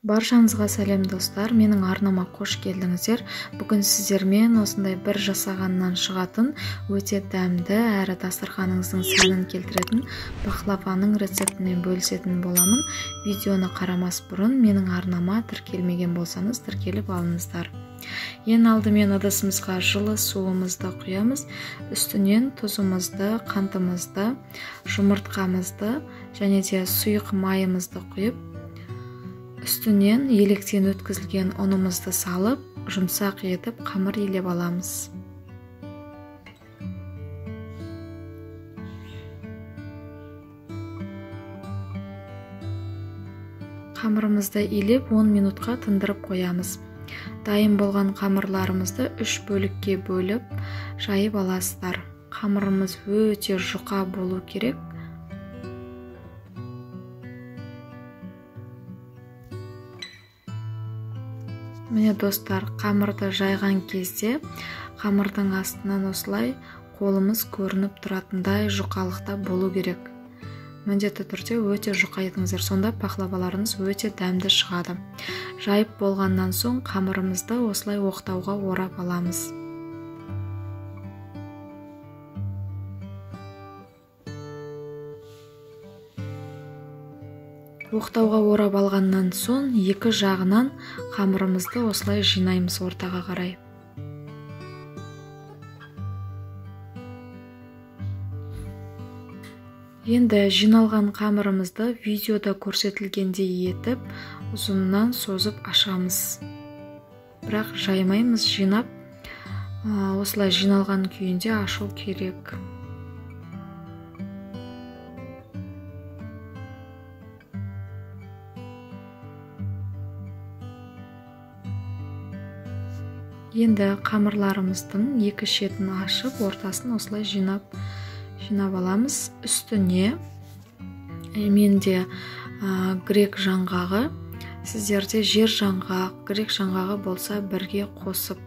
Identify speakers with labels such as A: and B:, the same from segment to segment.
A: Баршаңызға сәлем достар, менің арнама қош келдіңіздер. Бүгін сіздермен осындай бір жасағаннан шығатын өте дәмді әрі дастарханыңыздың сәнін келтіретін пахлаваның рецептімен бөлісетін боламын. Видеоны қарамас бұрын менің арнама тіркелмеген болсаңыз тіркеліп алыңыздар. Ең алдымен ыдысымызға жылы суымызды құямыз, үстінен тұзымызды, қантымызды, жұмыртқамызды және де сұйық майымызды құйып, үстінен електен өткізілген ұнымызды салып, жұмсақ етіп қамыр илеп аламыз. Қамырымызды илеп 10 минутқа тындырып қоямыз. Дайын болған қамырларымызды 3 бөлікке бөліп жайып аласыздар. Қамырымыз өте жұқа болу керек. Міне достар, қамырды жайған кезде қамырдың астынан осылай қолымыз көрініп тұратындай жұқалықта болу керек. Міндетті түрде өте жұқа етіңіздер, сонда пахлаваларыңыз өте дәмді шығады. Жайып болғаннан соң қамырымызды осылай оқтауға орап аламыз. Оқтауға орап алғаннан соң екі жағынан қамырымызды осылай жинаймыз ортаға қарай. Енді жиналған қамырымызды видеода көрсетілгендей етіп ұзыннан созып ашамыз. Бірақ жаймаймыз, жинап осылай жиналған күйінде ашу керек. Енді қамырларымыздың екі шетін ашып, ортасын осылай жинап аламыз. Үстіне менде грек жаңғағы, сіздерде жер жаңғақ, грек жаңғағы болса бірге қосып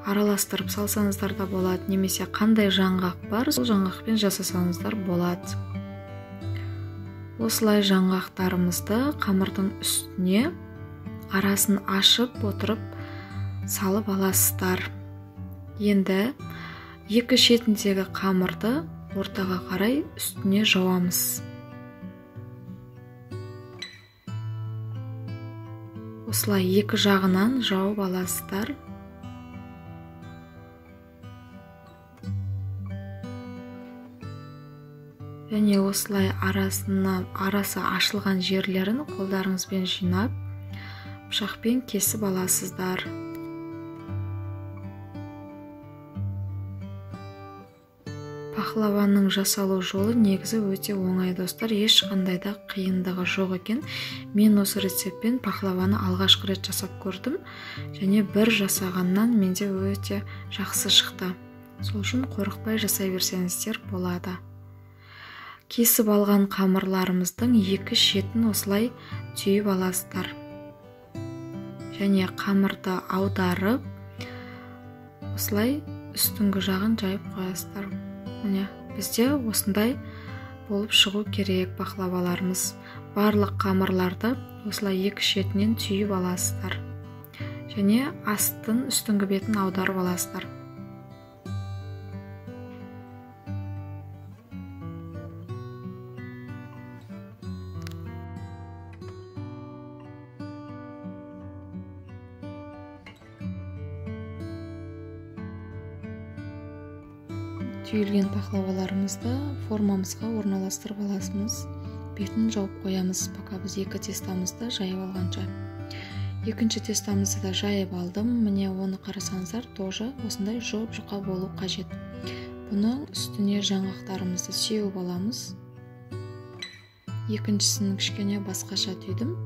A: араластырып салсаңыздар да болады, немесе қандай жаңғақ бар, сол жаңғақпен жасасаңыздар болады. Осылай жаңғақтарымызды қамырдың үстіне арасын ашып отырып салып аласыздар. Енді екі шетіндегі қамырды ортаға қарай үстіне жауамыз. Осылай екі жағынан жауып аласыздар. Және осылай арасы ашылған жерлерін қолдарыңызбен жинап, пышақпен кесіп аласыздар. Пахлаваның жасалу жолы негізі өте оңай достар, ешқандай да қиындығы жоқ екен. Мен осы рецептпен пахлаваны алғашқы рет жасап көрдім және бір жасағаннан менде өте жақсы шықты. Сол үшін қорықпай жасай берсеңіздер болады. Кесіп алған қамырларымыздың екі шетін осылай түйіп аласыздар. Және қамырды аударып осылай үстіңгі жағын жайып қоясыздар. Міне, бізде осындай болып шығу керек пахлаваларымыз. Барлық қамырларды осылай екі шетінен түйіп аласыздар. Және астын үстіңгі бетін аударып аласыздар. Түйілген пахлаваларымызды формамызға орналастырып аласымыз. Бетін жауып қоямыз, пока біз екі тестамызды жайып алғанша. Екінші тестамызды да жайып алдым. Міне, оны қарасаңыздар, тоже осындай жұп-жұқа болу қажет. Бұның үстіне жаңғақтарымызды сеуіп аламыз. Екіншісін кішкене басқаша түйдім.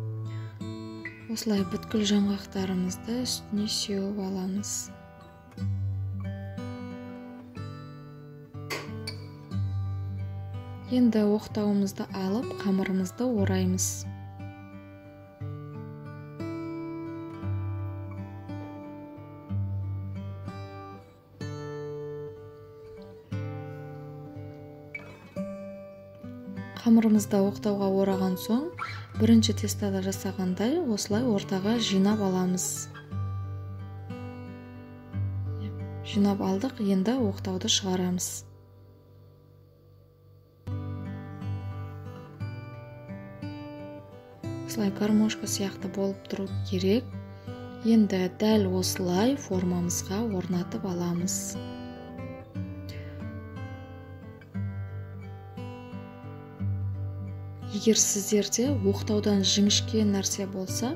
A: Осылай бүткіл жаңғақтарымызды үстіне сеуіп аламыз. Енді оқтауымызды алып, қамырымызды ораймыз. Қамырымызды оқтауға ораған соң, Бірінші тестада жасағандай осылай ортаға жинап аламыз. Жинап алдық, енді оқтауды шығарамыз. Осылай гармошка сияқты болып тұру керек. Енді дәл осылай формамызға орнатып аламыз. Егер сіздерде оқтаудан жіңішке нәрсе болса,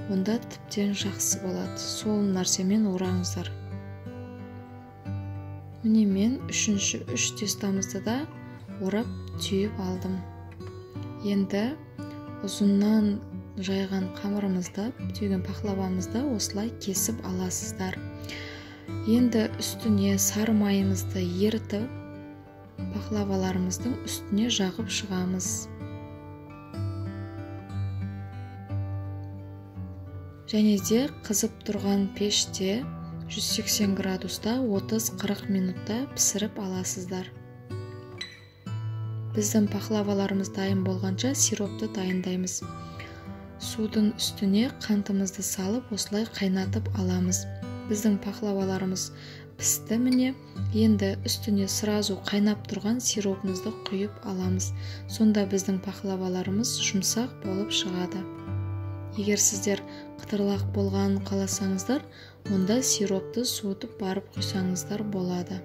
A: онда тіптен жақсы болады. Сол нәрсемен ораңыздар. Міне мен үшінші үш тестамызды да орап түйіп алдым. Енді ұзыннан жайған қамырымызды, түйген пахлавамызды осылай кесіп аласыздар. Енді үстіне сары майымызды ерітіп, пахлаваларымыздың үстіне жағып шығамыз. Және де қызып тұрған пеште 180 градуста 30-40 минутта пісіріп аласыздар. Біздің пахлаваларымыз дайын болғанша сиропты дайындаймыз. Судың үстіне қантымызды салып осылай қайнатып аламыз. Біздің пахлаваларымыз пісті міне. Енді үстіне сразу қайнап тұрған сиропымызды құйып аламыз. Сонда біздің пахлаваларымыз жұмсақ болып шығады. Егер сіздер қытырлақ болғанын қаласаңыздар, онда сиропты суытып барып құйсаңыздар болады.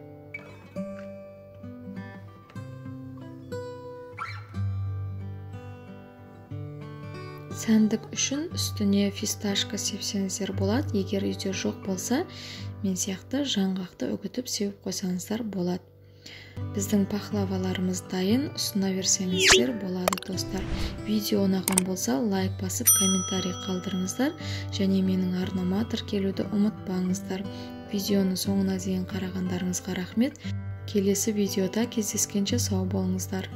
A: Сәндік үшін үстіне фисташка сепсеңіздер болады. Егер үйде жоқ болса, мен сияқты жаңғақты үгітіп сеуіп қойсаңыздар болады. Біздің пахлаваларымыз дайын, ұсына берсеңіздер болады, достар. Видео ұнаған болса, лайк басып, комментарий қалдырыңыздар және менің арнама тіркелуді ұмытпаңыздар. Видеоны соңына дейін қарағандарыңызға рахмет. Келесі видеода кездескенше сау болыңыздар.